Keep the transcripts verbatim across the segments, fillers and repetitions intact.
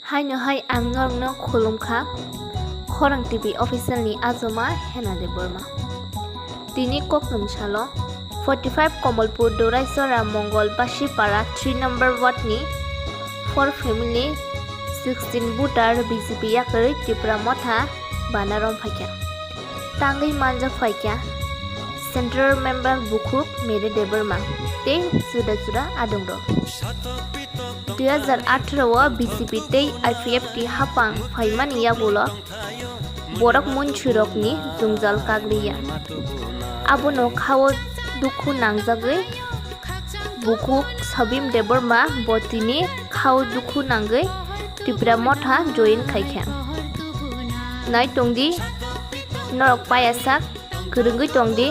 Haino hai ang norokno khulumkha, Khorang T V official ni Ajoma Hena Debbarma. Tini kokthum salo forty five Komolpur Doraisora Mongol Basipara three number ward ni four family sixteen voter B J P yakarwi Tipra Motha bana romphaikha. Tangwi manjak phaikha Central Member Bukhuk Mere Debbarma tei juda juda adongrok. Dui hazar atharo o B J P tei I P F T hapang phaimani yagulo borok munsirokni jwngjal kagliya. Abono khao dukhu nangjagwi Bukhuk Sabim Debbarma bo tini khao dukhu nangwi Tipra Motha join khaikha. Nai tongdi norok payasak kwrwngwi tongdi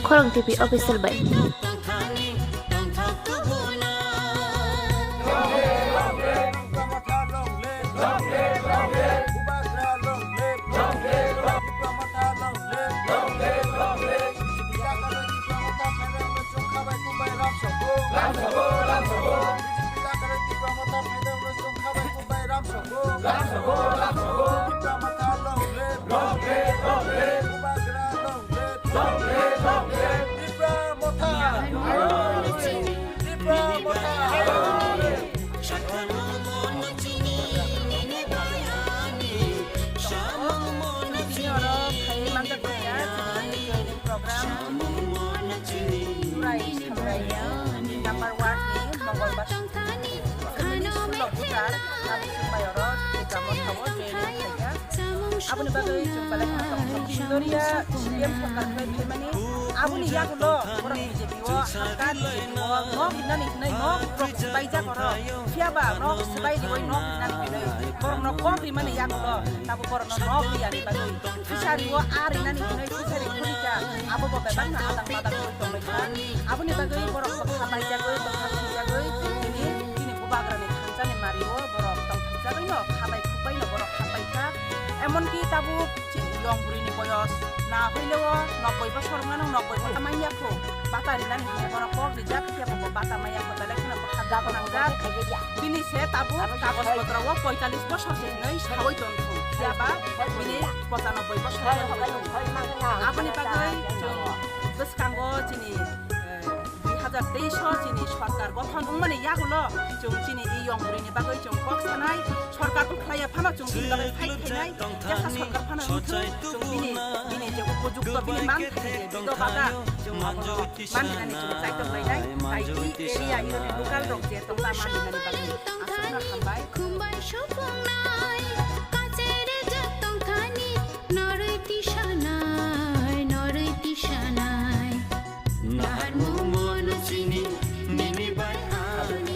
Khorang T V official bai. Tipra Motha! Tipra Motha! Tini oro phaiwi manjak kha, chini program Trai Samrai number one ni Mongol Bas. Chini sulo buchar, abo chwng bai oro Tipra Motha o join khaikha. Aboni bagwi chwng belai kheno tongthok. Doria C P M sorkar khlai phaimani, aboni yagulo borok B J P o, sorkar B J P o nok rinani hinwi nok rok swbaijak oro. Phiya ba nok swbai riwi nok rinani hinwi borokno kok rimani yagulo tabo borokno nok riyani bagwi fishery o a rinani hinwi fishery khurika abo bo bebakno adang badang wngwi tongbaikha. Aboni bagwi borok bwkha baijagwi, bwkha thwijagwi tini, tini bubagrani thansa ni mario borok tongthokjagwino khabai khukbaino borok hambaikha. Emonki tabuk chini yong bwrwini boyos na hwile o nobboi bosor wngmano, nobboi bosor manya kho. Bata rinani hinwi bono kok rijak, phiya bo bata manya kho, belai kheno bwkha gwnangjak. Bini se tabuk kagoj potro o poitalis bosor se hinwi sawi tong kho. Phiya ba bini pochanobboi bosor wngwi tong kho. Aboni bagwi chwng bwskango chini, eh, dui hazar teis o chini sorkar gothon wngmani yagulo chwng chini e yong bwrwini bagwi chwng kok sanai, sorkar khlaiya phano chwng bini bagwi fight khainai, jesa sorkar phano wngthwng, chwng bini, bini je upojukto bini manthai je bido baga chwng omono manthani chwng chaitok lainai, tai e area unit local rok je tongma manthani bagwi aswkno hambai. Khumbai supungnai, kachai rejak tongthani, norwi tisanai, norwi tisanai. Naharmung mono chini nini bai ani.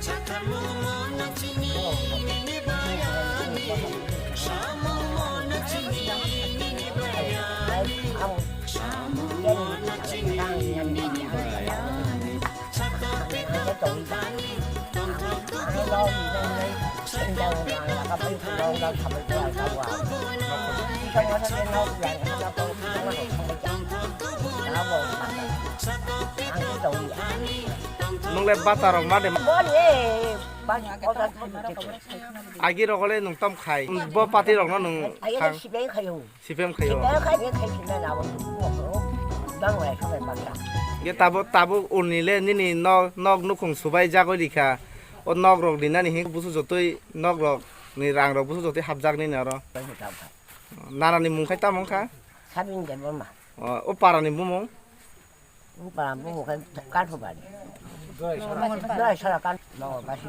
Chatharmung mono chini nini bai ani. Samung mono chini nini bai ani. Samung mono chini nini bai ani. Nung le bata rok ma de. Agi rok le nung tom khai. Bo pati rok no nung thang. Sipem khayo. Sipem khayo. Sipem khai ni khai sina na bo. Bang lai khamai bang ya. Ye tabo, tabo uni le nini nok, nok nukhung subai jagoi rikha. O nok rok rinani hin busu jotoi nok rok ni rang rok busu jotoi hapjak nini oro. Nana ni mung khai tamo wngkha? Sabin de mama. O, o para ni bumung? Bupara bubu khe Kathubari. Dorai sara kan, no, basi.